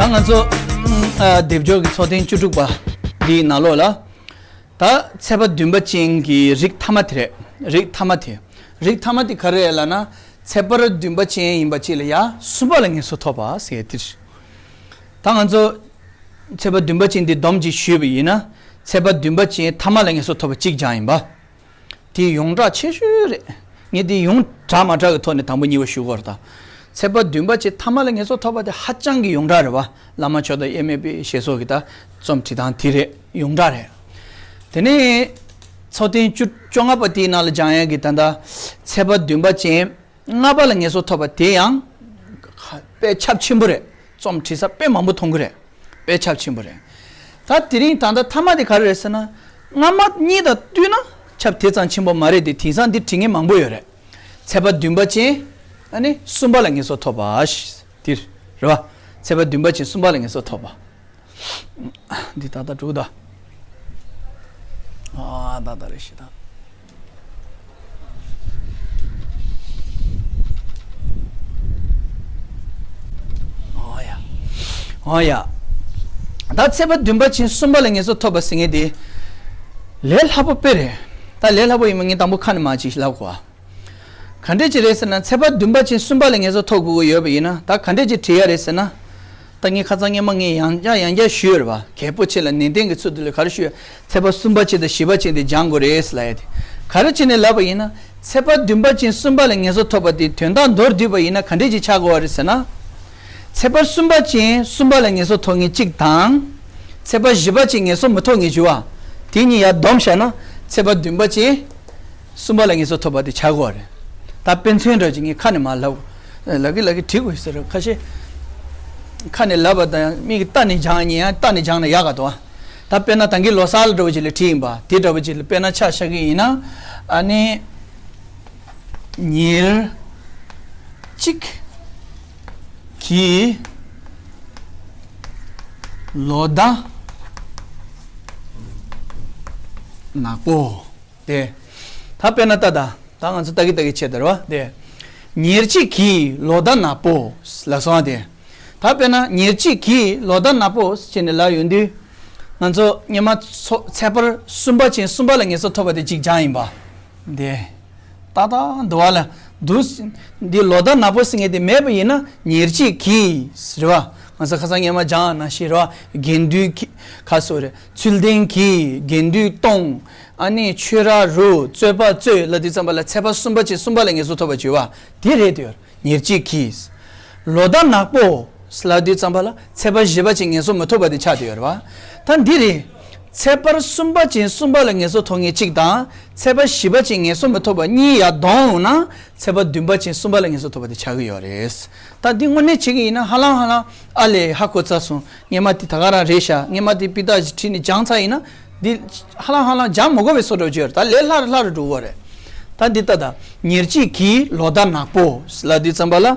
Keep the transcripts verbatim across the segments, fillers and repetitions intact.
ང་ཚོ་ཨ་སྡེབ་སྦྱོར་གྱི་ཚོགས་ཐེངས་བཅུ་དྲུག་པ་འདིའི་ནང་ལོགས་ལ། ད་ཚེག་བར་བདུན་པ་ཅན་གྱི་རིགས་མཐའ་མ་དེ་རེད། རིགས་མཐའ་མ་དེ། རིགས་མཐའ་མ་དེ་ག་རེ་རེད་ལབ་ན། ཚེག་བར་བདུན་པ་ཅན་ཡིན་པ་གཅིག་ལ་ཡ་གསུམ་པ་ལ་ངེས་སོ་ཐོབ་པ་ཟེར་ཡ་དེ་རེད། ད་ང་ཚོ་ཚེག་བར་བདུན་པ་ཅན་འདི་སྡོམ་གཅིག་ཞུས་པ་ཡིན་ན། ཚེག་བར་བདུན་པ་ཅན་མཐའ་མ་ལ་ངེས་སོ་ཐོབ་པ་གཅིག་རྐྱང་ཡིན་པ། དེ་ཡོངས་གྲགས་ཆེ་ཤོས་རེད། ངས་དེ་ཡོངས་གྲགས་མ་གྲགས་ཀྱི་ཐོག་ནས་དང་པོ་གཉིས་པ་ཞུ་དགོས་རེད་ད། ཚེག་བར་བདུན་པ་ཅན་མཐའ་མ་ལ་ངེས་སོ་ཐོབ་པ་དེ་ཧ་ཅང་གི་ཡོངས་གྲགས་རེད་བ། བླ་མ་མཆོག་དང་དབྱེར་མེད་པའི་ཞེས་སོགས་ཀྱི་ད་རྩོམ་བྲིས་སྟངས་དེ་རེད། ཡོངས་གྲགས་རེད། དེ་ནས་ཚོགས་ཐེངས་བཅུ་བཅོ་ལྔ་པ་དེའི་ནང་ལ་སྦྱང་ཡག་གི་ད་ལྟ་ཚེག་བར་བདུན་པ་ཅན་ལྔ་པ་ལ་ངེས་སོ་ཐོབ་པ་དེ་ཡང་དཔེ་ཁྱབ་ཆེན་པོ་རེད། རྩོམ་བྲིས་ས་དཔེ་མང་པོ་མཐོང་གི་རེད། དཔེ་ཁྱབ་ཆེན་པོ་རེད། ད་དེ་རིང་ད་ལྟ་མཐའ་མ་དེ་ག་རེ་རེད་ཟེར་ན། སྔ་མ་གཉིས་དང་བསྟུན་ན་ཁྱབ་དེ་ཙམ་ཆེན་པོ་མ་རེད་དེ། དེང་སང་འདི་བྲིས་མཁན་མང་པོ་ཡོད་རེད། ཚེག་བར་བདུན་པ་ཅན་ཨ་ནི་གསུམ་པ་ལ་ངེས་སོ་ཐོབ་པ་ཞེས་དེ་རེད་བ། ཚེག་བར་བདུན་པ་ཅན་གསུམ་པ་ལ་ངེས་སོ་ཐོབ་པ། འདི་ད་ལྟ་དྲུག་ད། ཨ་ད་ད་རེ་ཞིག་ད། ཨོ་ཡ། ཨོ་ཡ། ད་ཚེག་བར་བདུན་པ་ཅན་གསུམ་པ་ལ་ངེས་སོ་ཐོབ་པ་ཟེར་མཁན་དེ། ལས་སླ་པོ་དཔེ་རེད། ད་ལས་སླ་པོ་ཡིན་པ་ངས་དང་པོ་ཁ་ནས་མར་ཅིག་ལབ་དགོས། ག་འདྲས་ཅིག་རེད་ཟེར་ན། ཚེག་བར་བདུན་པ་ཅན་གསུམ་པ་ལ་ངེས་སོ་ཐོབ་དགོས་ཀྱི་ཡོད་པ་ཡིན་ན། ད་ག་འདྲས་ཅིག་བྲིས་ཡ་རེད་ཟེར་ན། ད་ངས་ཁ་སང་སྔོན་མ་ངས་ཡང་བསྐྱར་ཡང་བསྐྱར་ཞུས་ཡོད་རེད་བ། གལ་པོ་ཆེ་ལ་ནན་ཏན་གྱི་ཚུལ་དུ་ལ་ག་རེ་ཞུས་ཡོད། ཚེག་བར་གསུམ་པ་ཅན་དང་བཞི་པ་ཅན་དེ་སྦྱང་དགོས་རེད་ལབ་ཡ་དེ། ག་རེ་བྱས་ནས་ལབ་པ་ཡིན་ན། ཚེག་བར་བདུན་པ་ཅན་གསུམ་པ་ལ་ངེས་སོ་ཐོབ་པ་དེ་དོན་དག་མདོར་བསྡུས་པ་ཡིན་ན་ག་འདྲས་ཅིག་ཆགས་དགོས་པ་རེད་ཟེར་ན། ཚེག་བར་གསུམ་པ་ཅན་གསུམ་པ་ལ་ངེས་སོ་ཐོབ་མཁན་གཅིག་དང་། ཚེག་བར་བཞི་པ་ཅན་ངེས་སོ་མི་ཐོབ་མཁན་བཞི་པ། དེ་གཉིས་ཡར་བསྡོམས་བཞག་ན། ཚེག་བར་བདུན་པ་ཅན་གསུམ་པ་ལ་ངེས་སོ་ཐོབ་པ་དེ་ཆགས་ཀྱི་ཡོད་རེད། ད་དཔེ་མཚོན་འདྲ་ཅིག་ངས་ཁ་ནས་མར་ལབ། ལབ་ཀྱི་ལབ་ཀྱི་བྲིས་དགོས་ཟེར་རེད། ཁ་ཤས་ཁ་ནས་ལབ་པ་དང་མིག་གིས་བལྟས་ནས་སྦྱང་ཡིན་ཡང་བལྟས་ནས་སྦྱང་ན་ཡག་ག་འདུག་ཨ། ད་དཔེར་ན་ད་གིན་ལོ་གསར་ལ་འདྲ་བོ་ཅིག་ལ་བྲིས་ཡིན་པ། དེ་འདྲ་བོ་ཅིག་ལ་དཔེར་ན་ཆ་བཞག་གི་ཡིན་ན། ཨ་ནི། ཉེར་གཅིག་གི་ལོ་ཟླ་ནག་པོ། དེ། ད་དཔེར་ན་ལྟ་ད། ད་ང་ཚོ་ལྟ་གི་ལྟ་གི་བྱེད་ད་རེད་བ། དེ། ཉེར་གཅིག་གི་ལོ་ཟླ་ནག་པོ་ལ་སོང་བ་དེ། ད་དཔེར་ན་ཉེར་གཅིག་གི་ལོ་ཟླ་ནག་པོ་ཟེར་ནས་ལབ་ཡོང་དུས། ང་ཚོ་སྔོན་མ་ཚོ་ཚེག་བར་གསུམ་པ་ཅན་གསུམ་པ་ལ་ངེས་སོ་ཐོབ་པ་དེ་གཅིག་སྦྱངས་ཡིན་པ། དེ། ཏག་ཏག་འདུག་བ་ལ། འདུག་འདི་ལོ་ཟླ་ནག་པོ་ཟེར་མཁན་དེ་མེད་པ་ཡིན་ན་ཉེར་གཅིག་གི་རེད་བ། ང་ཚོ་ཁ་སང་སྔོན་མ་སྦྱངས་ནང་བཞིན་རེད་བ། དགེ་འདུན་གྱི་ཁ་སོ་རེད། ཚུལ་ལྡན་གྱི་དགེ་འདུན་སྟོང་། ཨ་ནི་ཆོས་ར་རུ་རྩོད་པ་རྩོད་ལབ་དུས་ཙམ་པ་ལ་ཚེག་བར་གསུམ་པ་ཅན་གསུམ་པ་ལ་ངེས་སོ་ཐོབ་པ་བྱོས་བ། དེ་རེད་དེ། ཉེར་གཅིག་གི། ལོ་ཟླ་ནག་པོ་ལབ་དུས་ཙམ་པ་ལ་ཚེག་བར་བཞི་པ་ཅན་ངེས་སོ་མི་ཐོབ་པ་དེ་ཆགས་བསྡད་ཡོད་རེད་བ། ད་འདི་རེད། ཚེག་བར་གསུམ་པ་ཅན་གསུམ་པ་ལ་ངེས་སོ་ཐོབ་མཁན་གཅིག་དང་ཚེག་བར་བཞི་པ་ཅན་ངེས་སོ་མི་ཐོབ་པ་གཉིས་ཡར་བསྡོམས་ཡོང་ན་ཚེག་བར་བདུན་པ་ཅན་གསུམ་པ་ལ་ངེས་སོ་ཐོབ་པ་དེ་ཆགས་ཀྱི་ཡོད་རེད། ད་འདི་དངོས་གནས་བྱེད་ཀྱི་ཡིན་ན་ཧ་ལམ་ཧ་ལམ་ཨ་ལས་ཧ་གོ་ཚར་སོང་། སྔོན་མ་དེ་ད་ག་རང་རེད་ཤག་སྔོན་མ་དེ་དཔེ་རྟགས་ཅིག་བྲིས་ནས་སྦྱངས་ཚར་ཡིན་ན། འདི་ཧ་ལམ་ཧ་ལམ་སྦྱང་མི་དགོས་པའི་བཟོ་འདྲ་ཅིག་ཡོད་རེད། ད་ལས་སླ་རུ་སླ་རུ་འགྲོ་གི་ཡོད་རེད། ད་འདི་ལྟ་ད། ཉེར་གཅིག་གི་ལོ་ཟླ་ནག་པོ་ལབ་དུས་ཙམ་པ་ལ།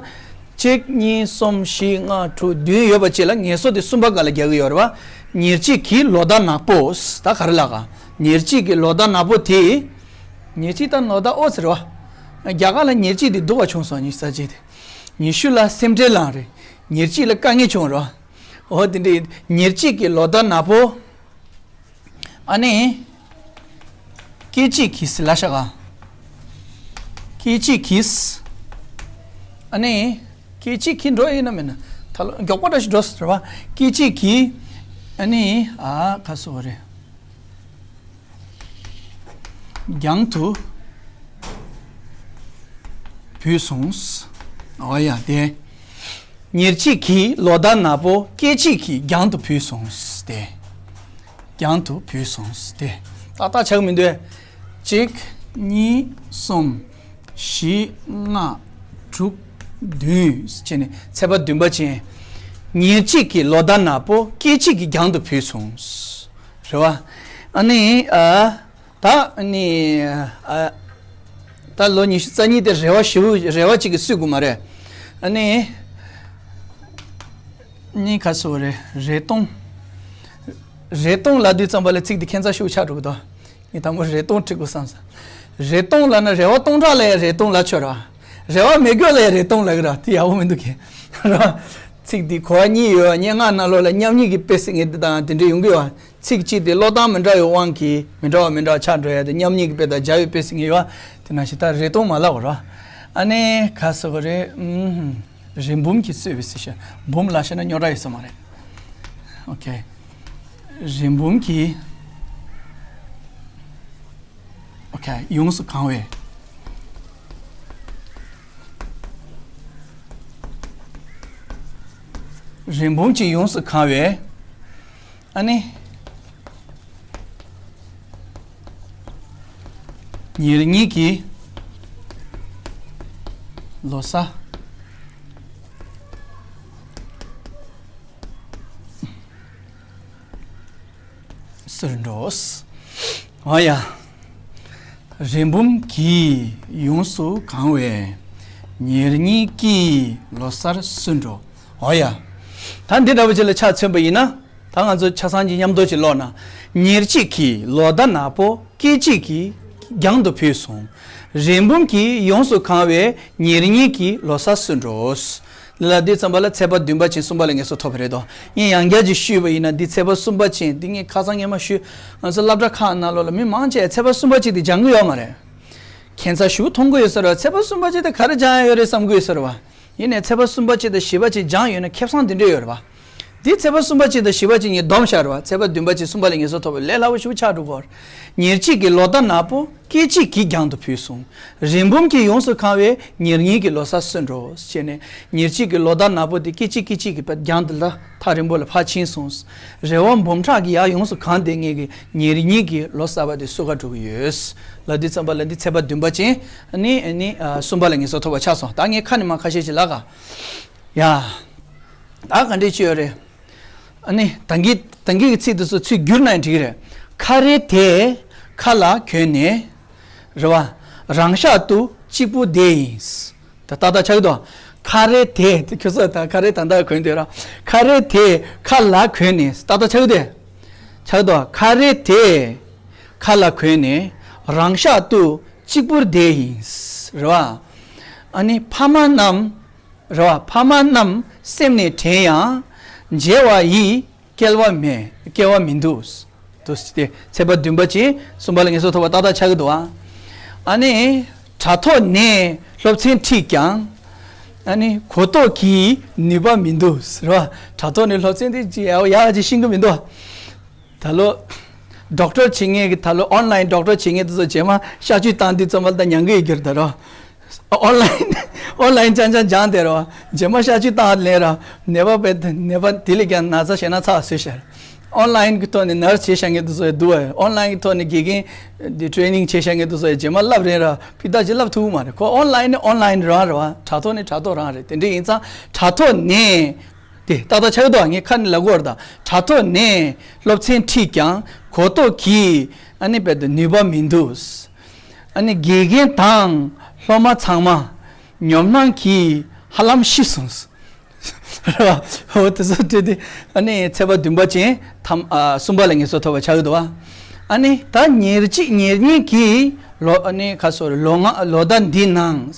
གཅིག་གཉིས་གསུམ་བཞི་ལྔ་དྲུག་བདུན་ཡོད་པ་ཅིག་ལ་ངེས་སོ་དེ་གསུམ་པ་སྒང་ལ་རྒྱག་གི་ཡོད་རེད་བ། ཉེར་གཅིག་གི་ལོ་ཟླ་ནག་པོ། ད་ག་རེ་ལབ་ག་ཉེར་གཅིག་གི་ལོ་ཟླ་ནག་པོ་དེ། ཉེར་གཅིག་ད་ལོ་ཟླ་ཨོ་ཟེར་བ། རྒྱ་གར་ལ་ཉེར་གཅིག་དེ་སྡུག་པ་བྱུང་སོང་། ཉི་ཤུ་རྩ་གཅིག་དེ། ཉི་ཤུ་ལ་སེམས་ཁྲལ་ལངས་རེད། ཉེར་གཅིག་ལ་དཀའ་ངལ་བྱུང་རེད་བ། ཨོ་དེ་འདྲའི་ཉེར་གཅིག་གི་ལོ་ཟླ་ནག་པོ། ཨ་ནི། སྐད་ཅིག་གིས་ལབ་ཤག་ག་སྐད་ཅིག་གིས། ཨ་ནི། སྐད་ཅིག་གིས་འགྲོ་ཡིན་ན་མིན་ན། ད་ལོ་མགྱོགས་པོ་འདྲ་ཞིག་འགྲོ་ཟེར་བ། སྐད་ཅིག་གིས། ཨ་ནི། ཨ་ག་སོ་རེད། རྒྱང་དུ་བུད་སོང་། ཨོ་ཡ་དེ། ཉེར་གཅིག་གི་ལོ་ཟླ་ནག་པོ་སྐད་ཅིག་གིས་རྒྱང་དུ་བུད་སོང་སྟེ། རྒྱང་དུ་བུད་སོང་སྟེ། ཏག་ཏག་ཆགས་མི་འདུག་གཅིག་གཉིས། གསུམ། བཞི། ལྔ། དྲུག་བདུན་བྱས་ནས་ཚེག་བར་བདུན་པ་ཅན། ཉེར་གཅིག་གི་ལོ་ཟླ་ནག་པོ་སྐད་ཅིག་གིས་རྒྱང་དུ་བུད་སོང་། རེད་བ། ཨ་ནི་ཨ། ད་ནི། ཨ། ད་ལོ་ཉི་ཤུ་རྩ་གཉིས་དེ་རེ་བ་ཞེ་པོ་རེ་བ་གཅིག་གིས་སུས་དགོས་མ་རེད། ཨ་ནི། ནི་ག་སོ་རེ་རེ་སྟོང་། རེ་སྟོང་ལབ་དུས་ཙམ་པ་ལ་ཚིག་དེ་ཁྱད་མཚར་ཤོས་ཆགས་འགྲོ་གི་འདུག་ངས་དང་པོ་རེ་སྟོང་བྲི་དགོས་བསམ་སོང་། རེ་སྟོང་ལབ་ན་རེ་བ་སྟོང་ཕྲག་ལ་ཡང་རེ་སྟོང་ལབ་ཆོག་ར། རེ་བ་མེད་རྒྱུ་ལ་ཡང་རེ་སྟོང་ལབ་གི་ར། དེ་ཡག་པོ་མི་འདུག་གི་ར། ཚིག་འདི་གོ་བ་གཉིས་ཡོད། སྙན་ངག་ནང་ལོགས་ལ་མཉམ་ཉིད་ཀྱི་དཔེ་ཟེར་མཁན་འདི་དང་དེ་འདྲ་ཡོང་གི་ཡོད། ཚིག་གཅིག་དེ་ཀློག་སྟངས་མི་འདྲ་བའི་དབང་གིས་མི་འདྲ་བ་མི་འདྲ་བ་ཆགས་འགྲོ་ཡ་དེ། མཉམ་ཉིད་ཀྱི་དཔེ་དང་སྦྱར་བའི་དཔེ་ཟེར་མཁན་ཡོད། དེ་ནང་བཞིན་ད་རེ་སྟོང་མ་ལབ་པ་ར། ཨ་ནི་ག་ཟེར་དགོས་རེད། ཨུམ། རིན་འབུམ་གྱིས་གཙོས་པའི་ཟེར་ཤག་འབུམ་ལབ་ཤེས་ན་རྙོག་དྲ་ཡོད་ས་མ་རེད། ཨོ་ཁེ། རིན་འབུམ་གྱིས། ཨོ་ཁེ། ཡོངས་སུ་གང་བའི། རིན་འབུམ་གྱིས་ཡོངས་སུ་གང་བའི། ཨ་ནི། ཉེར་གཉིས་ཀྱི་ལོ་གསར་བསུ་འགྲོ། འོ་ཡ། རིན་འབུམ་གྱིས་ཡོངས་སུ་གང་བའི། ཉེར་གཉིས་ཀྱི་ལོ་གསར་བསུ་འགྲོ། འོ་ཡ། ད་འདི་འདྲ་བོ་ཅིག་ལ་ཆ་མཚོན་པ་ཡིན་ན། ད་ང་ཚོ་ཆ་ཚང་གི་མཉམ་དུ་ཅིག་ཀློག་ན། ཉེར་གཅིག་གི་ལོ་ཟླ་ནག་པོ་སྐད་ཅིག་གིས་རྒྱང་དུ་བུད་སོང་། རིན་འབུམ་གྱིས་ཡོངས་སུ་གང་བའི་ཉེར་གཉིས་ཀྱི་ལོ་གསར་བསུ་འགྲོ། ལ་འདི་ཙམ་པ་ལ་ཚེས་པ་བདུན་པ་ཅན་གསུམ་པ་ལ་ངེས་སུ་ཐོབ་པ་རེད་དོ། ངས་ཡང་བསྐྱར་ཅིག་ཞུས་པ་ཡིན་ན། འདི་ཚེས་པ་གསུམ་པ་ཅན་འདི་ངས་ཁ་སང་ངས་མ་ཞུས། ང་ཚོ་སློབ་གྲྭ་ཁག་ནང་ལོགས་ལ་མི་མང་ཆེ་ཚེས་པ་གསུམ་པ་ཅན་འདི་སྦྱང་གི་ཡོད་མ་རེད། ཁྱད་མཚར་ཞིག་མཐོང་གི་ཡོད་ས་རེད་བ། ཚེས་པ་གསུམ་པ་ཅན་དེ་ག་རེ་སྦྱང་ཡ་ཡོད་རེད་བསམ་གི་ཡོད་ས་རེད་བ། ཡིན་ནའི་ཚེས་པ་གསུམ་པ་ཅན་དང་བཞི་པ་ཅན་སྦྱང་ཡོད་ན་ཁེ་བཟང་དེ་འདྲ་ཡོད་རེད་བ། འདི་ཚེས་པ་གསུམ་པ་ཅན་དང་བཞི་པ་ཅན་གཉིས་བསྡོམས་བཞག་རེད་བ། ཚེས་པ་བདུན་པ་ཅན་གསུམ་པ་ལ་ངེས་སུ་ཐོབ་པའི་ལས་སླ་པོ་ཞིག་ཆགས་འགྲོ་གི་རེད། ཉེར་གཅིག་གི་ལོ་ཟླ་ནག་པོ་སྐད་ཅིག་གིས་རྒྱང་དུ་བུད་སོང་། རིན་འབུམ་གྱིས་ཡོངས་སུ་གང་བའི་ཉེར་གཉིས་ཀྱི་ལོ་གསར་བསུ་འགྲོ། ཞེས་ནས། ཉེར་གཅིག་གི་ལོ་ཟླ་ནག་པོ་དེ་སྐད་ཅིག་སྐད་ཅིག་གིས་རྒྱང་དུ་ལ་ཐག་རིང་པོ་ལ་ཕར་ཕྱིན་སོང་། རི་བོ་འབུམ་ཕྲག་གིས་ཡར་ཡོངས་སུ་གང་སྟེ། ངེད་ཀྱི་ཉེར་གཉིས་ཀྱི་ལོ་གསར་པ་དེ་བསུ་ག་འགྲོ་གི་ཡོད། ལ་འདི་ཙམ་པ་ལ་འདི་ཚེས་པ་བདུན་པ་ཅན་ནི་ནི་གསུམ་པ་ལ་ངེས་སུ་ཐོབ་པ་ཆགས་སོང་། ད་ངས་ཁ་ནས་མར་ཁ་ཤས་ཤིག་ལབ་ག། ཡ། ད་ག་འདྲས་ཅིག་ཡོད་རེད། ཨ་ནི་ད་གིན་ད་གིན་གྱི་ཚིག་དེ་ཚོ་ཚུར་བསྒྱུར་ན་ཡང་འགྲིག་གི་རེད། ཁ་རས་དེ་ཁ་ལ་གོན་ནས། རེད་བ། རང་ཤག་ཏུ་གཅིག་པུ་བསྡད་ཡིན། ད་ཏག་ཏག་ཆགས་ཀྱི་འདུག་ཁ་རས་དེ་དེ་ཁྱོད་ཚོ་ད་ཁ་རས་ད་ལྟ་གོན་དེ་ར། ཁ་རས་དེ་ཁ་ལ་གོན་ནས་ཏག་ཏག་ཆགས་ཀྱི་འདུག་ཆགས་ཀྱི་འདུག་ཁ་རས་དེ་ཁ་ལ་གོན་ནས་རང་ཤག་ཏུ་གཅིག་པུར་བསྡད་ཡིན། རེད་བ། ཨ་ནི་ཕ་མ་རྣམས། རེད་བ། ཕ་མ་རྣམས་སེམས་ནས་དྲན་ཡང་། མཇལ་བ་ཡི་སྐལ་བ་མེད། སྐལ་བ་མི་འདུག་དུ་སྟེ། ཚེས་པ་བདུན་པ་ཅན་གསུམ་པ་ལ་ངེས་སུ་ཐོབ་པ་ཏག་ཏག་ཆགས་ཀྱི་འདུག་ཨ། ཨ་ནི་དྲ་ཐོག་ནས་སློབ་ཚན་ཁྲིད་ཀྱང་། ཨ་ནི་གོ་རྟོགས་ཀྱི་ནུས་པ་མི་འདུག་རེད་བ། དྲ་ཐོག་ནས་སློབ་ཚན་དེ་ཅི་ཡག་ཡག་ཅིག་ཤེས་ཀྱི་མི་འདུག་ད་ལོ། ཌོག་ཊར་བྱེད་མཁན་གྱི་ད་ལོ་ཨོན་ལའིན་ཌོག་ཊར་བྱེད་མཁན་དེ་ཚོ་རྗེས་མ་གཤག་བཅོས་བཏང་དུས་ཙམ་པ་ལ་ད་མྱང་གི་ཡོད་རྒྱུ་རེད་ད་རོ། ཨོན་ལའིན་ཨོན་ལའིན་ཅང་ཅང་སྦྱངས་དེ་རོ། རྗེས་མ་གཤག་བཅོས་བཏང་ལེན་ར། ནད་པ་བས་ནད་པ་དེ་ལས་ཀྱང་ན་ཚ་ཞེ་ན་ཚ་བཟོས་ཤར། ཨོན་ལའིན་གྱི་ཐོག་ནས་ནར་སི་བྱེད་བཞག་མཁན་དེ་ཚོ་ཡང་འདུག་བས། ཨོན་ལའིན་གྱི་ཐོག་ནས་དགེ་རྒན་དེ་ཊེ་རེ་ནིང་བྱེད་བཞག་མཁན་དེ་ཚོ་ཡང་རྗེས་མ་བསླབ་རན་ར་ཕི་ད་ཅི་བསླབ་ཐུབ་མ་རེད། ཁོ་ཨོན་ལའིན་ནི་ཨོན་ལའིན་རང་རེད་བ། དྲ་ཐོག་ནི་དྲ་ཐོག་རང་རེད། དེ་འདྲ་ཡིན་ཙང་དྲ་ཐོག་ནས། དེ་ཏག་ཏག་ཆགས་འདུག་ངས་ཁ་ནས་ལབ་དགོས་རེད་ད། དྲ་ཐོག་ནས་སློབ་ཚན་ཁྲིད་ཀྱང་གོ་རྟོགས་ཀྱི་ཨ་ནི་བས་དུ་ནུས་པ་མི་འདུག་ཨ་ནི་དགེ་རྒན་དང་སློབ་མ་ཚང་མ་ཉོབ་སྣང་གིས་ཧ་ལམ་ཤི་སོང་། རེད་བ། འོ་དེ་ཚོ་བྲིས་ཏེ་ཨ་ནི་ཚེས་པ་བདུན་པ་ཅན་ཐམ་ཨ་གསུམ་པ་ལ་ངེས་སུ་ཐོབ་པ་ཆགས་འདུག་བ། ཨ་ནི་ད་ཉེར་གཅིག་ཉེར་གཉིས་ཀྱི་ལོ་ཨ་ནི་ཁ་སོ་རེ་ལོ་ང་ལོ་ཟླ་འདི་ནང་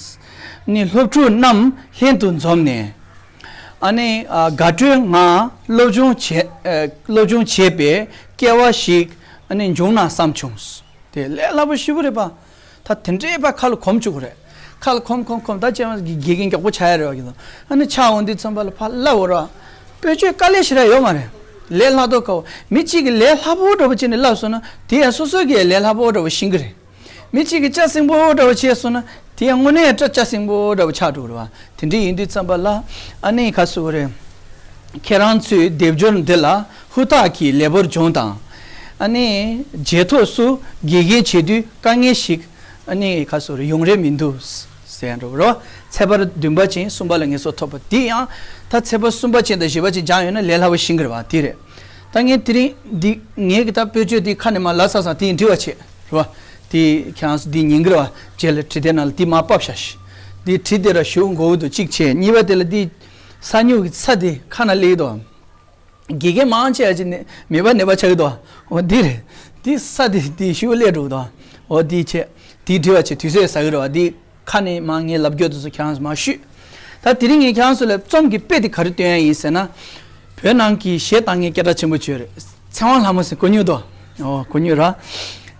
ཨ་ནི་སློབ་ཕྲུག་རྣམས་ལྷན་དུ་འཛོམས་ནས། ཨ་ནི་ཨ་དགའ་སྤྲོའི་ངང་སློབ་སྦྱོང་བྱེད་ཨ་སློབ་སྦྱོང་བྱེད་པའི་སྐལ་བ་ཞིག་ཨ་ནི་འབྱུང་ན་བསམ་བྱུང་། དེ་ལས་སླ་པོ་ཞེ་པོ་རེད་པ། ད་དེ་འདྲའི་པ་ཁ་ལ་གོམས་བཅུག་གི་རེད། ཁ་ལ་གོམས་གོམས་གོམས་ད་ཅེས་མ་དགེ་རྒན་མགྱོགས་པོ་ཆགས་ཡ་རེད་བ་གི་ད། ཨ་ནི་ཆགས་འོང་དུས་ཙམ་པ་ལ་ཕར་བསླབ་འོ་ར། བེད་སྤྱོད་དཀའ་ལས་ཞེ་དྲག་ཡོད་མ་རེད། ལས་སླ་མདོག་ཁ་བོ་མི་གཅིག་གིས་ལས་སླ་པོ་འདྲ་པོ་བྱས་ནས་བསླབ་སོང་ན་དེ་ཡང་སོ་སོ་གིས་ལས་སླ་པོ་འདྲ་པོ་ཤེས་གི་རེད། མི་གཅིག་གིས་ལྕགས་སྲིན་པོ་འདྲ་བོ་བྱས་སོང་ན་དེ་ཡང་དངོས་གནས་ལྕགས་སྲིན་པོ་འདྲ་བོ་ཆགས་འགྲོ་གི་རེད་བ། དེ་འདྲ་ཡིན་དུས་ཙམ་པ་ལ་ཨ་ནི་ག་ཟེར་དགོས་རེད། ཁྱེད་རང་ཚོའི་སྡེབ་སྦྱོར་འདི་ལ་ཧུར་ཐག་གིས་ལེགས་པར་སྦྱོང་དང་། ཨ་ནི་རྗེས་ཐོག་སུ་དགེ་རྒན་བྱེད་དུས་དཀའ་ངལ་ཞིག་ཨ་ནི་ག་ཟེར་དགོས་རེད། ཡོང་རེ་མི་འདུག་ཟེར་ཡ་འདྲ་བོ་རེད་བ། ཚེས་པ་བདུན་པ་ཅན་གསུམ་པ་ལ་ངེས་སུ་ཐོབ་པ་འདི་ཡང་ད་ཚེས་པ་གསུམ་པ་ཅན་དང་བཞི་པ་ཅན་སྦྱངས་ཡོད་ན་ལས་སླ་པོ་ཤེས་གི་རེད་བ། དེ་རེད། ད་ངས་དེ་རིང་འདི་ངས་གི་ད་བེད་སྤྱོད་འདི་ཁ་ནས་མར་ལབ་ཚར་སོང་། དེ་འབྲི་བ་བྱེད་རེད་བ། དེ་ཁྱེད་རང་ཚོ་འདི་ཉན་གི་རེད་བ། རྗེས་ལ་བྲིས་དེབ་ནང་ལ་འདི་མར་ཕབ་བཞག་ཤིག་འདི་བྲིས་དེ་ར་ཞུ་དགོས་འདུག་གཅིག་བྱས། གཉིས་པ་དེ་ལ་འདི་ས་སྨྱུག་གི་ཚ་འདི་ཁ་ན་སླེབས་འདུག་དགེ་རྒན་མང་ཆེ་བ་ཅིག་ནི་མེད་པ་ནད་པ་ཆགས་ཀྱི་འདུག་འོ་འདི་རེད། འདི་ས་འདི་འདི་ཤུགས་སླེབས་འགྲོ་གི་འདུག་འོ་འདི་བྱས། འདི་འབྲི་བ་བྱེད། དུས་ཚོད་ཟ་གི་རེད་བ། འདི་ཁ་ནས་མར་ངས་ལབ་རྒྱུ་དེ་ཚོ་ཁྱེད་རང་ཚོ་མར་ཤོད། ད་དེ་རིང་ངས་ཁྱེད་རང་ཚོ་ལ་རྩོམ་གྱི་དཔེ་དེ་ག་རེ་སྟོན་ཡ་ཡིན་ཟེར་ན། བོད་ནང་གི་གཞས་བཏང་མཁན་སྐད་གྲགས་ཆེན་པོ་བྱོས་རེད། ཚེ་དབང་ལྷ་མོ་ཟེར་གོ་མྱོང་དོ། ཨོ་གོ་མྱོང་ར།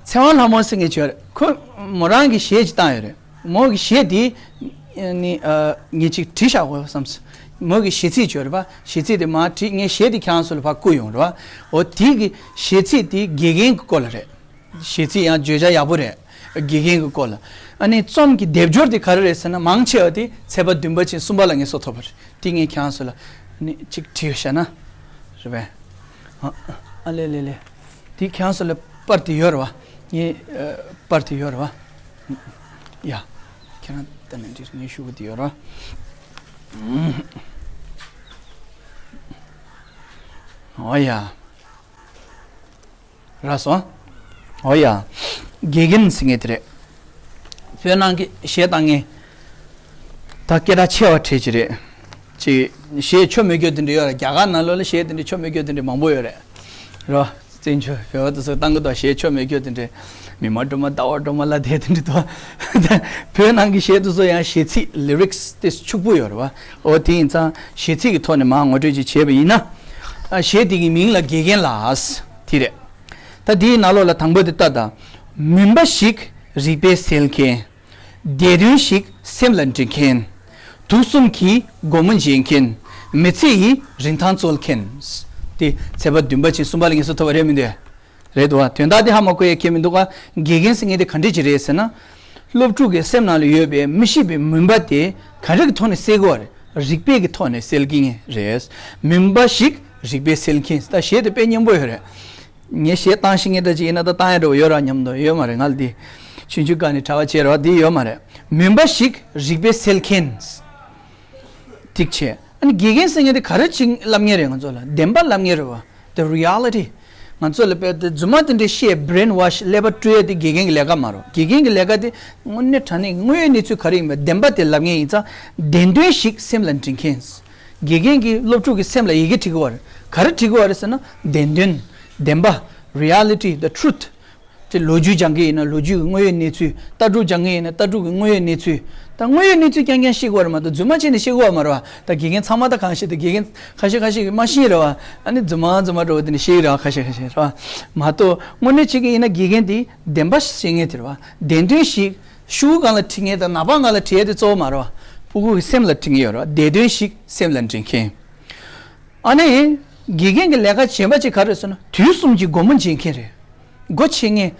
ཚེ་དབང་ལྷ་མོ་ཟེར་མཁན་བྱོས་རེད། ཁོ་མོ་རང་གི་གཞས་ཅིག་བཏང་ཡོད་རེད། མོ་གི་གཞས་དེ་ནི་ངས་ཅིག་བྲིས་བཞག་གོ་བསམ་སོང་། མོ་གི་གཞས་ཚིག་བྱོས་རེད་པ། གཞས་ཚིག་དེ་མར་བྲིས། ངས་གཞས་དེ་ཁྱེད་རང་ཚོ་ལ་ཕར་བསྐུར་ཡོང་རེད་པ། ཨོ་དེ་གི་གཞས་ཚིག་དེ་དགེ་རྒན་གྱི་སྐོར་ལ་རེད། གཞས་ཚིག་ཡང་བརྗོད་བྱ་ཡག་པོ་རེད། དགེ་རྒན་གྱི་སྐོར་ལ། ཨ་ནི་རྩོམ་གྱི་སྡེབ་སྦྱོར་དེ་ག་རེ་རེད་ཟེར་ན། མང་ཆེ་བ་དེ་ཚེག་བར་བདུན་པ་ཅན་གསུམ་པ་ལ་ངེས་སོ་ཐོབ་པ་རེད། དེ་ངས་ཁྱེད་རང་ཚོ་ལ་ཨ་ནི་གཅིག་བྲིས་བཞག་ན་རེད་པས། ཨ་ཨ་ལེ་ལེ་ལེ། དེ་ཁྱེད་རང་ཚོ་ལ་པར་དེ་ཡོད་རེད་པ། ངས་ཨ་པར་དེ་ཡོད་རེད་པ། ཡ། ཁྱེད་རང་ལྟ་ནས་འདིར་ངས་ཞུ་གི་དེ་ཡོད་རེད་པ། ཨོ་ཡ། རག་སོང་། ཨོ་ཡ། དགེ་རྒན་ཟེར་མཁན་དེ་རེད། བོད་ནང་གི་གཞས་བཏང་མཁན། ད་སྐད་གྲགས་ཆེ་བ་གྲས་ཅིག་རེད། ཅིག་གཞས་ཆོ་མེད་རྒྱུ་དེ་འདྲ་ཡོད་རེད། རྒྱ་གར་ནང་ལོགས་ལ་གཞས་དེ་འདྲ་ཆོ་མེད་རྒྱུ་དེ་འདྲ་མང་པོ་ཡོད་རེད། རོ། བཙན་བྱོལ་བོད་པ་དེ་ཚོ་བཏང་གི་འདུག་གཞས་ཆོ་མེད་རྒྱུ་དེ་འདྲ། མི་མ་སྒྲོལ་མ་ཟླ་བ་སྒྲོལ་མ་ལ་དེ་དེ་འདྲ་འདུག་བོད་ནང་གི་གཞས་དེ་ཚོ་ཡང་གཞས་ཚིག་ལི་རིག་སི་དེ་ཕྱུག་པོ་ཡོད་རེད་པ། ཨོ་དེ་ཡིན་ཙང་གཞས་ཚིག་གི་ཐོག་ནས་མར་ངོ་སྤྲོད་ཅིག་བྱས་པ་ཡིན་ན། ཨ་གཞས་དེ་གི་མིང་ལ་དགེ་རྒན་ལགས། དེ་རེད། ད་དེའི་ནང་ལོགས་ལ་དང་པོ་དེ་ལྟ་དང་། མུན་པ་ཞིག་རིག་པས་སེལ་མཁན། བདེ་དོན་ཞིག་སེམས་ལ་འདྲེན་མཁན། དུག་གསུམ་གྱི་སྒོ་མོ་འབྱེད་མཁན། མི་ཚེ་ཡི་རིན་ཐང་འཚོལ་མཁན། དེ་ཚེག་བར་བདུན་པ་ཅན་གསུམ་པ་ལ་ངེས་སོ་ཐོབ་པ་རེད་མི་འདུག་རེད་འདུག་བ། དོན་དག་དེ་ཧ་མ་གོ་ཡ་ཁྱེད་མི་འདུག་ག་དགེ་རྒན་ཟེར་མཁན་དེ་ག་འདྲ་ཅིག་རེད་ཟེར་ན། སློབ་ཕྲུག་གི་སེམས་ནང་ལ་ཡོད་པའི་མི་ཤེས་པའི་མུན་པ་དེ་ག་འདྲ་གི་ཐོག་ནས་སེལ་དགོས་པ་རེད། རིག་པའི་གི་ཐོག་ནས་སེལ་གྱིན་རེད། མུན་པ་ཞིག་རིག་པས་སེལ་མཁན། ད་གཞས་དེ་དཔེ་སྙན་པོ་ཡོད་རེད། ངས་གཞས་བཏང་ཤེས་མཁན་འདྲ་ཅིག་ཡིན་ན་ད་བཏང་ཡ་འདྲ་བོ་ཡོད་ར་སྙམ་དུ་ཡོད་མ་རེད། ང་ལ་འདི་ཆུང་ཆུང་སྒང་ནས་གྲྭ་པ་བྱས་ར་བ་འདི་ཡོད་མ་རེད། མུན་པ་ཞིག་རིག་པས་སེལ་མཁན། ཐིག་ཆེ། ཨ་ནི་དགེ་རྒན་ཟེར་མཁན་དེ་ག་རེ་ཅིག་བསླབ་མཁན་རེད། ང་ཚོ་ལ་བདེན་པ་བསླབ་མཁན་རེད་བ། The reality། ང་ཚོ་ལ་དཔེ་དེ་རྫུན་མ་དེ་འདྲའི་བཤད། brainwash། ཀླད་པ་བཀྲུ་ཡ་དེ་དགེ་རྒན་གྱི་ལས་ཀ་མ་རེད། དགེ་རྒན་གྱི་ལས་ཀ་དེ་དངོས་གནས་དྲང་གནས་དངོས་ཡོད་གནས་ཚུལ་ག་རེ་ཡིན་པ་བདེན་པ་དེ་ལབ་མཁན་ཡིན་ཙང་། བདེན་དོན་ཞིག་སེམས་ལ་འདྲེན་མཁན། དགེ་རྒན་གྱིས་སློབ་ཕྲུག་གི་སེམས་ལ་ཡི་གེ་བྲི་གི་ཡོད་རེད། ག་རེ་བྲི་གི་ཡོད་རེད་ཟེར་ན། བདེན་དོན། བདེན་པ། reality། The truth། དེ་ལོ་རྒྱུས་སྦྱང་གི་ཡིན་ན་ལོ་རྒྱུས་ཀྱི་དངོས་ཡོད་གནས་ཚུལ། ལྟ་གྲུབ་སྦྱང་གི་ཡིན་ན་ལྟ་གྲུབ་ཀྱི་དངོས་ཡོད་གནས་ཚུལ། ད་དངོས་ཡོད་གནས་ཚུལ་རྐྱང་རྐྱང་ཤེས་དགོས་རེད་མ་གཏོགས་རྫུན་མ་བྱས་ནས་ཤེས་དགོས་མ་རེད་བ། ད་དགེ་རྒན་ཚང་མ་ད་གང་ཤེས། ད་དགེ་རྒན་ཁ་ཤས་ཁ་ཤས་ཀྱིས་མ་ཤེས་རེད་བ། ཨ་ནི་རྫུན་མ་རྫུན་མ་འདྲ་བོ་དེ་ནས་ཤེས་ཀྱི་རེད་བ། ཁ་ཤས་ཁ་ཤས་རེད་བ། མ་གཏོགས་དངོས་གནས་བྱེད་ཀྱི་ཡིན་ན་དགེ་རྒན་དེ་བདེན་པ་ཤེས་མཁན་དེ་རེད་བ། བདེན་དོན་ཞིག་ཤོག་གུ་སྒང་ལ་བྲི་མཁན་དང་ནག་པང་སྒང་ལ་བྲི་ཡ་དེ་གཙོ་བོ་མ་རེད་བ། སྤུ་གུ་གི་སེམས་ལ་བྲི་མཁན་ཡོད་རེད་བ། བདེ་དོན་ཞིག་སེམས་ལ་འདྲེན་མཁན། ཨ་ནི། དགེ་རྒན་གྱི་ལས་ཀ་གཞན་པ་ཅིག་ག་རེ་ཟེར་ན་དུས་གསུམ་གྱི་སྒོ་མོ་འབྱེད་མཁན་རེད། སྒོ་ཕྱེ་མཁན།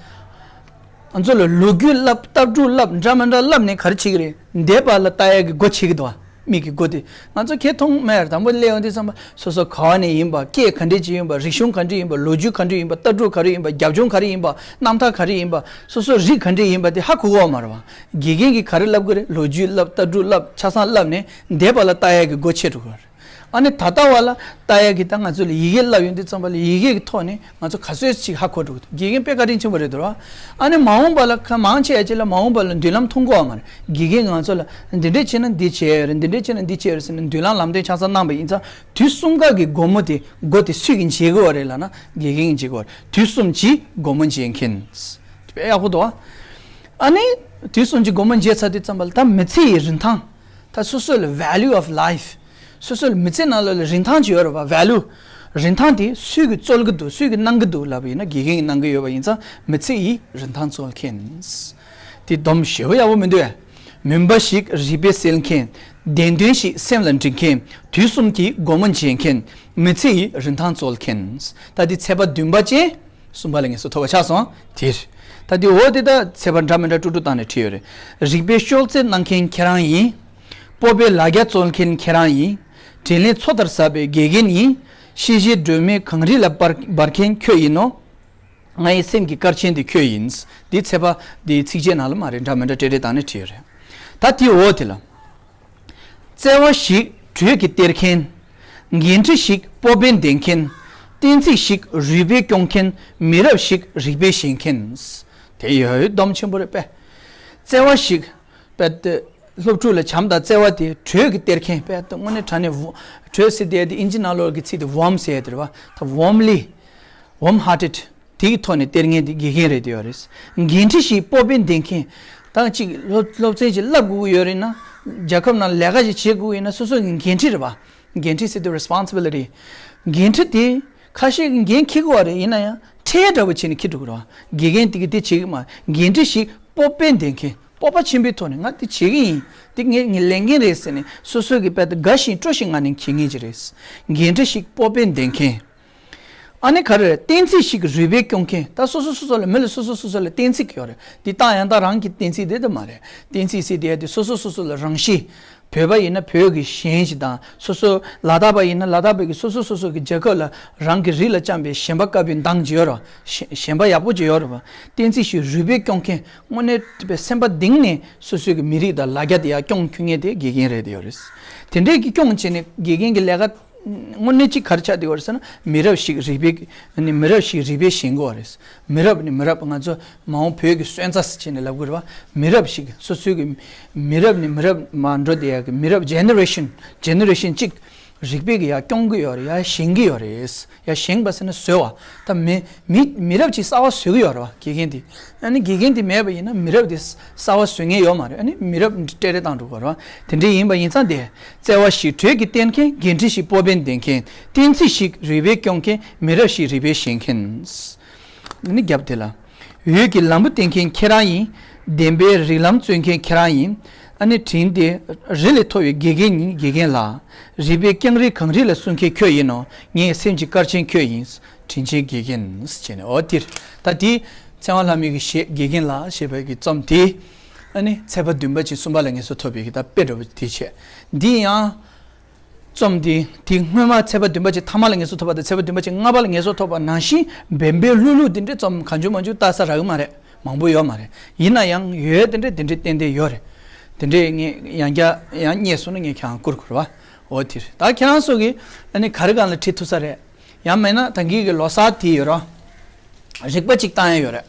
ང་ཚོ་ལ་ལོ་རྒྱུས་བསླབ། ལྟ་གྲུབ་བསླབ། འདྲ་མི་འདྲ་བསླབ་ནས་ག་རེ་བྱེད་ཀྱི་རེད། འདས་པ་ལ་ལྟ་ཡ་གི་སྒོ་ཕྱེ་གི་འདུག་བ། མིག་གི་སྒོ་དེ། ང་ཚོ་ཁས་མཐོང་མེད། དང་པོ་སླེབས་ཡོང་དུས་ཙམ་པ་སོ་སོ་ག་བ་ནས་ཡིན་པ། སྐད་ག་འདྲས་ཅིག་ཡིན་པ། རིག་གཞུང་ག་འདྲས་ཡིན་པ། ལོ་རྒྱུས་ག་འདྲས་ཡིན་པ། ལྟ་གྲུབ་ག་རེ་ཡིན་པ། རྒྱབ་ལྗོངས་ག་རེ་ཡིན་པ། རྣམ་ཐར་ག་རེ་ཡིན་པ། སོ་སོའི་རིགས་ག་འདྲས་ཡིན་པ་དེ་ཧ་གོ་གི་ཡོད་མ་རེད་བ། དགེ་རྒན་གྱིས་ག་རེ་བསླབ་ཀྱི་རེད། ལོ་རྒྱུས་བསླབ། ལྟ་གྲུབ་བསླབ། ཆ་ཚང་བསླབ་ནས་འདས་པ་ལ་ལྟ་ཡ་གི་སྒོ་ཕྱེ་འགྲོ་གི་རེད། ཨ་ནི་ད་ལྟ་བ་ལ་ལྟ་ཡ་གི་ད་ང་ཚོ་ལ་ཡི་གེ་བསླབ་ཡོང་དུས་ཙམ་པ་ལ་ཡི་གེ་གི་ཐོག་ནས་ང་ཚོ་ག་ཚོད་ཅིག་ཧ་གོ་འགྲོ་གི་འདུག་དགེ་རྒན་དཔེ་བཀའ་དྲིན་ཆེན་པོ་རེད་འདུག་ར། ཨ་ནི་མ་འོངས་པ་ལ་ཁ་མང་ཆེ་བ་ཅིག་ལ་མ་འོངས་པ་ལ་མདུན་ལམ་མཐོང་གི་ཡོད་མ་རེད། དགེ་རྒན་གྱིས་ང་ཚོ་ལ་འདི་འདྲས་བྱས་ན་འདི་བྱས་ཡོད་རེད། འདི་འདྲས་བྱས་ན་འདི་བྱས་ཡོད་རེད་ཟེར་ནས་མདུན་ལམ་ལམ་སྟོན་ཆ་ཚང་གནང་བ་ཡིན་ཙང་། དུས་གསུམ་ཀ་གི་སྒོ་མོ་དེ། སྒོ་དེ་སུས་ཀྱིས་འབྱེད་ཀྱི་ཡོད་རེད་ལབ་ན་དགེ་རྒན་གྱིས་འབྱེད་ཀྱི་ཡོད་རེད། དུས་གསུམ་གྱི་སྒོ་མོ་འབྱེད་མཁན། དཔེ་ཡག་པོ་འདུག་ཨ། ཨ་ནི། དུས་གསུམ་གྱི་སྒོ་མོ་འབྱེད་ཚར་དུས་ཙམ་པ་ལ་ད་མི་ཚེ་ཡི་རིན་ཐང་། ད་སོ་སོ་ལ་value of life། སོ་སོ་ལ་མི་ཚེ་ནང་ལོགས་ལ་རིན་ཐང་ཅིག་ཡོད་རེད་བ། value། རིན་ཐང་དེ་སུས་ཀྱིས་རྩོལ་གྱི་འདུག་སུས་ཀྱིས་གནང་གི་འདུག་ལབ་པ་ཡིན་ན་དགེ་རྒན་གྱིས་གནང་གི་ཡོད་པ་ཡིན་ཙང་མི་ཚེ་ཡི་རིན་ཐང་འཚོལ་མཁན། དེ་སྡོམ་ཞེ་པོ་ཡག་པོ་མི་འདུག་ཨེ། མུན་པ་ཞིག་རིག་པས་སེལ་མཁན། བདེན་དོན་ཞིག་སེམས་ལ་འདྲེན་མཁན། དུས་གསུམ་གྱི་སྒོ་མོ་འབྱེད་མཁན། མི་ཚེ་ཡི་རིན་ཐང་འཚོལ་མཁན། ད་དེ་ཚེག་བར་བདུན་པ་ཅན། གསུམ་པ་ལ་ངེས་སོ་ཐོབ་པ་ཆགས་སོང་། དེར། ད་དེ་འོ་དེ་ད་ཚེག་བར་འདྲ་མི་འདྲ་དཀྲུག་དཀྲུག་བཏང་ནས་བྲིས་ཡོད་རེད། རིག་པའི་གཤོག་རྩལ་གནང་མཁན་ཁྱེད་རང་ཡིན། སྤོབས་པའི་ལ་རྒྱ་འཚོལ་མཁན་ཁྱེད་རང་ཡིན། དྲིན་ལན་མཚོ་ལྟར་ཟབ་པའི་དགེ་རྒན་ཡིན། ཤེས་བྱའི་སྒྲོན་མེ་གངས་རི་ལ་འབར་འབར་མཁན་ཁྱོད་ཡིན་ནོ། ང་ཡི་སེམས་ཀྱི་སྐར་ཆེན་དེ་ཁྱོད་ཡིན། འདི་ཚེག་བར་འདིའི་ཚིགས་བཅད་ནང་ལ་མ་རེད། འདྲ་མི་འདྲ་སྤྲེལ་སྤྲེལ་བཏང་ནས་བྲིས་ཡོད་རེད། ད་དེ་འོ་དེ་ལ། བརྩེ་བ་ཞིག་དྲོད་ཀྱིས་སྟེར་མཁན། འགན་འཁྲི་ཞིག་སྤོབས་པས་འདེང་མཁན། གཏན་ཚིགས་ཤིག་རུས་པས་སྐྱོང་མཁན། མི་རབས་ཤིག་རིག་པས་བཞེངས་མཁན། དེ་ཡོད་སྡོམ་ཆེན་པོ་རེད་པས། བརྩེ་བ་ཞིག་དཔེ་དེ་སློབ་ཕྲུག་ལ་བྱམས་དང་བརྩེ་བ་དེ་དྲོད་ཀྱིས་སྟེར་མཁན། དཔེ་དེ་དངོས་གནས་དྲང་གནས་བོ་དྲོད་ཟེར་དེ་དེ་ཨིན་ཇི་ནང་ལོགས་ཀྱི་ཚིག་དེ་warm ཟེར་ཡ་དེ་རེད་བ། ད་warmly warm hearted དེའི་ཐོག་ནས་སྟེར་མཁན་དེ་དགེ་རྒན་རེད་དེ་ཡོད་རེད། འགན་འཁྲི་ཞིག་སྤོབས་པས་འདེང་མཁན། ད་ཅིག་སློབ་སློབ་ཚན་ཅིག་བསླབ་དགོས་ཀྱི་ཡོད་རེད་ན། རྒྱལ་ཁབ་ནང་ལས་ཀ་ཞིག་བྱེད་དགོས་ཡིན་ན་སོ་སོ་གི་འགན་འཁྲི་རེད་པ། འགན་འཁྲི་ཟེར་དུས་responsibility། འགན་འཁྲི་དེ་ཁ་ཤས་ཀྱིས་འགན་འཁྱེར་གི་ཡོད་རེད། ཡིན་ན་ཡང་ཁྲལ་འདྲ་བོ་བྱས་ནས་འཁྱེར་འགྲོ་གི་རེད་པ། དགེ་རྒན་དེ་གིས་དེ་བྱེད་ཀྱི་མ་རེད། འགན་འཁྲི་ཞིག་སྤོབས་པས་འདོན་མཁན། སྤོབས་པ་ཆེན་པོའི་ཐོག་ནས་ང་དེ་བྱེད་ཀྱི་ཡིན། དེ་ངའི་ངའི་ལས་འགན་རེད་ཟེར་ནས་སོ་སོ་གི་དཔེ་དེ་དགའ་བཞིན་སྤྲོ་བཞིན་ངང་ནས་འཁྱེར་མཁན་ཅིག་རེད། འགན་འཁྲི་ཞིག་སྤོབས་པས་འདོན་མཁན། ཨ་ནི་ག་རེ་རེད། གཏན་ཚིགས་ཤིག་རུས་པས་སྐྱོང་མཁན། ད་སོ་སོ་སོ་སོ་ལ་མི་ལ་སོ་སོ་སོ་སོ་ལ་གཏན་ཚིགས་ཡོད་རེད། འདི་བཏང་ཡང་ད་རང་གི་གཏན་ཚིགས་དེ་ད་མ་རེད། གཏན་ཚིགས་ཟེར་དེ་དེ་སོ་སོ་སོ་སོ་ལ་རང་ཤེས། བོད་པ་ཡིན་ན་བོད་ཀྱི་ཞེན་ཞིག་དང་། སོ་སོ་ལ་དྭགས་པ་ཡིན་ན་ལ་དྭགས་པའི་གི་སོ་སོ་སོ་སོ་གི་རྒྱལ་ཁབ་ལ་རང་གི་རིགས་ལ་བཅངས་པའི་ཞེན་པ་དཀར་པོའི་མདངས་ཅིག་ཡོད་རེད་པ། ཞེན་ཞེན་པ་ཡག་པོ་ཅིག་ཡོད་རེད་པ། གཏན་ཚིགས་ཤིག་རུས་པས་སྐྱོང་མཁན། དངོས་གནས་སེམས་པ་གཏིང་ནས་སོ་སོའི་གི་མི་རིགས་དང་ལ་རྒྱ་དེ་ཡར་སྐྱོང་ཁྱོད་ངེས་དེ་དགེ་རྒན་རེད་དེ་ཡོད་རེད། དེ་འདྲས་ཀྱི་སྐྱོང་བྱས་ནས་དགེ་རྒན་གྱི་ལས་ཀ་དངོས་གནས་ཅིག་ག་རེ་ཆགས་བསྡད་ཡོད་རེད་ཟེར་ན། མི་རབས་ཤིག་རིག་པའི་ནི་མི་རབས་ཤིག་རིག་པའི་ཞེན་གྱི་ཡོད་རེད། མི་རབས་ནི་མི་རབས། ང་ཚོ་མ་འོངས་བོད་ཀྱི་སོན་རྩ་ཟེར་བྱས་ནས་ལབ་དགོས་རེད་པ། མི་རབས་ཤིག་སོ་སོའི་གི་མི་རབས་ནི་མི་རབས་མར་འགྲོ་བསྡད་ཡག་གི་མི་རབས་generation generation གཅིག་རིག་པའི་གི་ཡར་སྐྱོང་གི་ཡོད་རེད། ཡར་ཞེན་གི་ཡོད་རེད། ཡར་ཞེན་པ་ཟེར་ན་བཟོ་བ། ད་མི་མི་མི་རབས་ཅིག་གསར་བ་བཟོ་གི་ཡོད་རེད་པ། དགེ་རྒན་དེ། ཨ་ནི་དགེ་རྒན་དེ་མེད་པ་ཡིན་ན་མི་རབས་དེ་གསར་བ་བཟོ་མཁན་ཡོད་མ་རེད། ཨ་ནི་མི་རབས་འདི་བསྲེག་བསྲེག་བཏང་འགྲོ་གི་རེད་པ། དེ་འདྲ་ཡིན་པ་ཡིན་ཙང་དེ། བརྩེ་བ་ཞིག་དྲོད་ཀྱིས་བརྟན་མཁན། འགན་འཁྲི་ཞིག་སྤོབས་པས་འདོན་མཁན། གཏན་ཚིགས་ཤིག་རུས་པས་སྐྱོང་མཁན། མི་རབས་ཤིག་རིག་པས་ཞེན་མཁན། ཨ་ནི་རྒྱབ་དེ་ལ། འོད་ཀྱི་ལམ་བུ་བསྟན་མཁན་ཁྱེད་རང་ཡིན། བདེན་པའི་རིགས་ལམ་སྩོལ་མཁན་ཁྱེད་རང་ཡིན། ཨ་ནི་དྲིན་དེ་རི་ལས་མཐོ་བའི་དགེ་རྒན་ཉིད་དགེ་རྒན་ལགས། རིག་པའི་སྐྱང་རིས་གངས་རི་ལ་སྲུང་མཁན་ཁྱོད་ཡིན་ནོ། ངའི་སེམས་ཀྱི་སྐར་ཆེན་ཁྱོད་ཡིན། དྲིན་ཆེན་དགེ་རྒན་ཟེར་བྱས་ནས། འོ་དེ་རེད། ད་དེ་ཚེ་དབང་ལྷ་མོའི་གི་གཞས་དགེ་རྒན་ལགས་ཞེས་པའི་གི་རྩོམ་དེ། ཨ་ནི་ཚེས་པ་བདུན་པ་ཅིག་གསུམ་པ་ལ་ངེས་སོ་ཐོབ་པའི་གི་ད་དཔེ་འདྲ་པོ་དེ་བྱས། འདི་ཡང་རྩོམ་དེ་དེ་སྔོན་མ་ཚེས་པ་བདུན་པ་ཅིག་ཐ་མ་ལ་ངེས་སོ་ཐོབ་པ་དང་ཚེས་པ་བདུན་པ་ཅིག་ལྔ་པ་ལ་ངེས་སོ་ཐོབ་པ་ནང་བཞིན་བན་བན་ལྷུག་ལྷུག་དེ་འདྲའི་རྩོམ་གང་བྱུང་མང་བྱུང་ལྟ་ས་རག་གི་མ་རེད། མང་པོ་ཡོད་མ་རེད། ཡིན་ན་ཡང་ཡོད་དེ་འདྲའི་དེ་འདྲའི་ཏན་ཏན་ཡོད་རེད། དེ་འདྲའི་ངས་ཡང་བསྐྱར་ཡང་རྙེད་སོང་ན་ངས་ཁྱེད་རང་བསྐུར་དགོས་རེད་པ། འོ་དེ་རེད། ད་ཁྱེད་རང་ཚོ་གིས་ཨ་ནི་ག་རེ་སྒང་ལ་བྲིས་ཐུབ་ས་རེད། ཡང་མིན་ན་ད་གིན་གི་ལོ་གསར་དེ་ཡོད་ར། རིག་པ་གཅིག་བཏང་ཡ་ཡོད་རེད།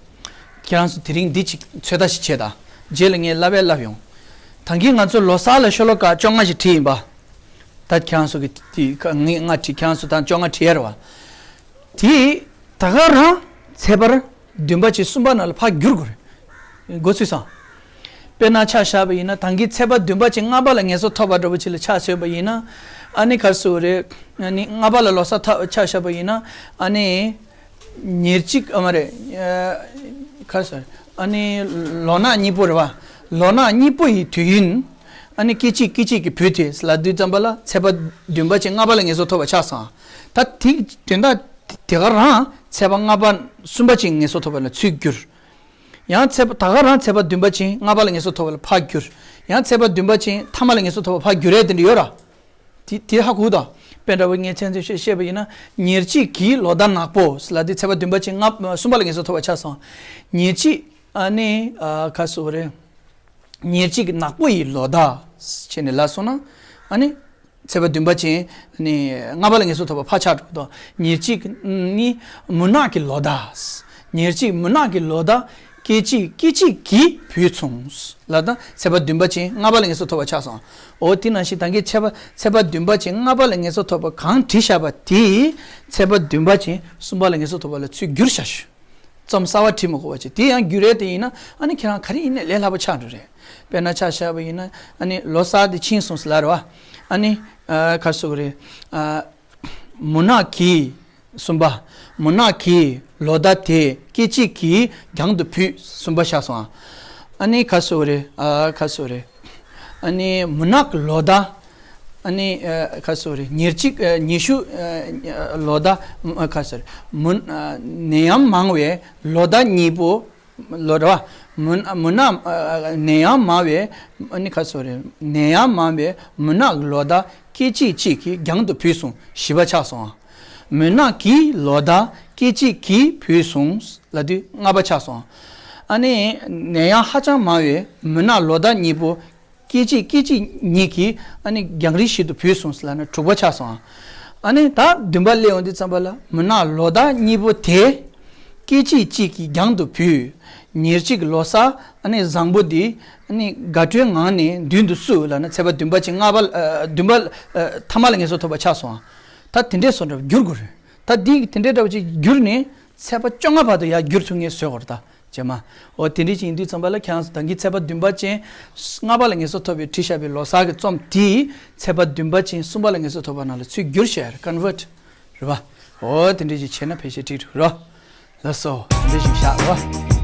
ཁྱེད་རང་ཚོ་དེ་རིང་འདི་གཅིག་ཚོད་ལྟ་ཞིག་བྱེད་དང་། རྗེས་ལ་ངས་བསླབ་པས་བསླབ་ཡོང་། ད་གིན་ང་ཚོ་ལོ་གསར་ལ་ཤོ་ལོ་ཀ་བཅོ་ལྔ་ཞིག་བྲིས་ཡིན་པ། ད་ཁྱེད་རང་ཚོ་གི་དེ་ཁ་ངས་ལྔ་བྲིས། ཁྱེད་རང་ཚོ་ད་བཅོ་ལྔ་བྲིས་ཡ་རེད་པ། དེ་ད་ག་རང་ཚེས་པ་བདུན་པ་ཅིག་གསུམ་པ་ནང་ལ་ཕར་བསྒྱུར་དགོས་རེད། མགོ་ཚོས་སོང་། དཔེར་ན་ཆ་བཞག་པ་ཡིན་ན་ད་གིན་ཚེས་པ་བདུན་པ་ཅིག་ལྔ་པ་ལ་ངེས་སོ་ཐོབ་པ་འདྲ་པོ་ཅིག་ལ་ཆ་བཞག་པ་ཡིན་ན། ཨ་ནི་ག་རེ་ཟེར་དགོས་རེད། ཨ་ནི་ལྔ་པ་ལ་ལོ་གསར་ཐོབ་ཆ་བཞག་པ་ཡིན་ན། ཨ་ནི་ཉེར་གཅིག་ཨ་མ་རེད། ཨ་ག་རེ་ཟེར། ཨ་ནི་ལོ་ནག་གཉིས་པོ་རེད་པ། ལོ་ནག་གཉིས་པོ་ཡི་དུས་ཡུན། ཨ་ནི་སྐད་ཅིག་སྐད་ཅིག་གི་བུད་དེ་ལབ་དུས་ཙམ་པ་ལ་ཚེས་པ་བདུན་པ་ཅིག་ལྔ་པ་ལ་ངེས་སོ་ཐོབ་པ་ཆགས་སོང་། ད་དེ་དོན་དག་དེ་ག་རང་ཚེས་པ་ལྔ་པ་གསུམ་པ་ཅིག་ངེས་སོ་ཐོབ་པ་ལ་ཚུར་བསྒྱུར། ཡང་ཚེས་པ་ད་ག་རང་ཚེས་པ་བདུན་པ་ཅིག་ལྔ་པ་ལ་ངེས་སོ་ཐོབ་པ་ལ་ཕར་བསྒྱུར། ཡང་ཚེས་པ་བདུན་པ་ཅིག་ཐ་མ་ལ་ངེས་སོ་ཐོབ་པ་ཕར་བསྒྱུར་ཡ་དེ་འདྲ་ཡོད་ར། དེ་དེ་ཧ་གོ་དང་། དཔེ་འདྲ་པོ་ངས་མཚན་ཚུལ་བཤད་བཤད་པ་ཡིན་ན། ཉེར་གཅིག་གི་ལོ་ཟླ་ནག་པོ་ལབ་དུས་ཚེས་པ་བདུན་པ་ཅིག་ལྔ་གསུམ་པ་ལ་ངེས་སོ་ཐོབ་པ་ཆགས་སོང་། ཉེར་གཅིག་ཨ་ནི་ཨ་ག་རེ་ཟེར་དགོས་རེད། ཉེར་གཅིག་ནག་པོ་ཡི་ལོ་ཟླ་བྱས་ནས་ལབ་སོང་ན། ཨ་ནི་ཚེས་པ་བདུན་པ་ཅིག་ནི་ལྔ་པ་ལ་ངེས་སོ་ཐོབ་པ་ཕར་ཆགས་འགྲོ་གི་འདུག་ཉེར་གཅིག་ནི་མུན་ནག་གི་ལོ་ཟླ། ཉེར་གཅིག་མུན་ནག་གི་ལོ་ཟླ། སྐད་ཅིག་སྐད་ཅིག་གིས་བུད་སོང་། ལབ་ད་ཚེས་པ་བདུན་པ་ཅིག་ལྔ་པ་ལ་ངེས་སོ་ཐོབ་པ་ཆགས་སོང་། འོ་དེ་ནང་བཞིན་ད་གིན་ཚེས་པ་ཚེས་པ་བདུན་པ་ཅིག་ལྔ་པ་ལ་ངེས་སོ་ཐོབ་པ་གང་བྲིས་བཞག་པ་དེ་ཚེས་པ་བདུན་པ་ཅིག་གསུམ་པ་ལ་ངེས་སོ་ཐོབ་པ་ལ་ཚུར་བསྒྱུར་བཞག་ཞུ། རྩོམ་གསར་པ་བྲིས་མ་དགོས་པ་བྱས། དེ་ཡང་བསྒྱུར་ཡས་དེ་ཡིན་ན་ཨ་ནི་ཁྱེད་རང་ག་རེ་ཡིན་ནའི་ལས་སླ་པོ་ཆགས་འགྲོ་རེད། དཔེར་ན་ཆ་བཞག་པ་ཡིན་ན་ཨ་ནི་ལོ་གསར་དེ་ཕྱིན་སོང་ཟེར་ལབ་རེད་པ། ཨ་ནི་ཨ་ག་རེ་ཟེར་དགོས་རེད། ཨ་མུན་ནག་གི་གསུམ་པ། མུན་ནག་གི་ལོ་ཟླ་དེ་སྐད་ཅིག་གིས་རྒྱང་དུ་བུད། གསུམ་པ་ཆགས་སོང་ཨ། ཨ་ནི་ག་རེ་ཟེར་དགོས་རེད། ཨ་ག་རེ་ཟེར་དགོས་རེད། ཨ་ནི་མུན་ནག་གི་ལོ་ཟླ། ཨ་ནི་ཨ་ག་རེ་ཟེར་དགོས་རེད། ཉེར་གཅིག་ཨ་ཉི་ཤུ་ཨ་ལོ་ཟླ། ཨ་ག་རེ་ཟེར། མུན་ཨ་ནད་ཡམས་མང་བའི་ལོ་ཟླ་གཉིས་པོ། ལོ་རེད་པ། མུན་མུན་ནག་ཨ་ནད་ཡམས་མང་བའི། ཨ་ནི་ག་རེ་ཟེར་དགོས་རེད། ནད་ཡམས་མང་བའི་མུན་ནག་གི་ལོ་ཟླ་སྐད་ཅིག་གཅིག་གིས་རྒྱང་དུ་བུད་སོང་། བཞི་པ་ཆགས་སོང་། མུན་ནག་གི་ལོ་ཟླ་སྐད་ཅིག་གིས་བུད་སོང་ལབ་དུས་ལྔ་པ་ཆགས་སོང་། ཨ་ནི་ནད་ཡམས་ཧ་ཅང་མང་བའི་མུན་ནག་ལོ་ཟླ་གཉིས་པོ། སྐད་ཅིག་སྐད་ཅིག་ཉིད་ཀྱིས་ཨ་ནི་རྒྱང་རིང་ཞིག་ཏུ་བུད་སོང་ལབ་ན་དྲུག་པ་ཆགས་སོང་། ཨ་ནི་ད་བདུན་པ་སླེབས་ཡོང་དུས་ཙམ་པ་ལ་མུན་ནག་ལོ་ཟླ་གཉིས་པོ་དེ་སྐད་ཅིག་གཅིག་གིས་རྒྱང་དུ་བུད། ཉེར་གཅིག་ལོ་གསར་ཨ་ནི་བཟང་པོ་འདི་ཨ་ནི་དགའ་སྤྲོའི་ངང་ནས་མདུན་དུ་བསུ་ལབ་ན་ཚེས་པ་བདུན་པ་ཅིག་ལྔ་པ་ཨ་བདུན་པ་ཨ་ཐ་མ་ལ་ངེས་སོ་ཐོབ་པ་ཆགས་སོང་། ད་དེ་འདྲས་སོང་འདྲ་བསྒྱུར་དགོས་རེད། ད་འདི་དེ་འདྲས་འདྲ་བ་ཅིག་བསྒྱུར་ནས་ཚེས་པ་བཅོ་ལྔ་བར་དུ་ཡར་བསྒྱུར་ཐུབ་ངེས་བཟོས་དགོས་རེད་ད། རྗེས་མ། འོ་དེ་འདྲ་ཅིག་ཡིན་དུས་ཙམ་པ་ལ་ཁྱེད་རང་ཚོ་ད་གིན་ཚེས་པ་བདུན་པ་ཅན་ལྔ་པ་ལ་ངེས་སོ་ཐོབ་པའི་བྲིས་བཞག་པའི་ལོ་གསར་གྱི་རྩོམ་དེ་ཚེས་པ་བདུན་པ་ཅན་གསུམ་པ་ལ་ངེས་སོ་ཐོབ་པ་ནང་ལ་ཚུར་བསྒྱུར་བྱས་ཀོན་ཝརཊ་རེད་པ། འོ་དེ་འདྲ་ཅིག་བྱས་ན་ཕལ་ཆེར་འགྲིག་འགྲོ་རོ། ལགས་སོ། དེ་འདྲ་ཅིག་བཞག་རོ།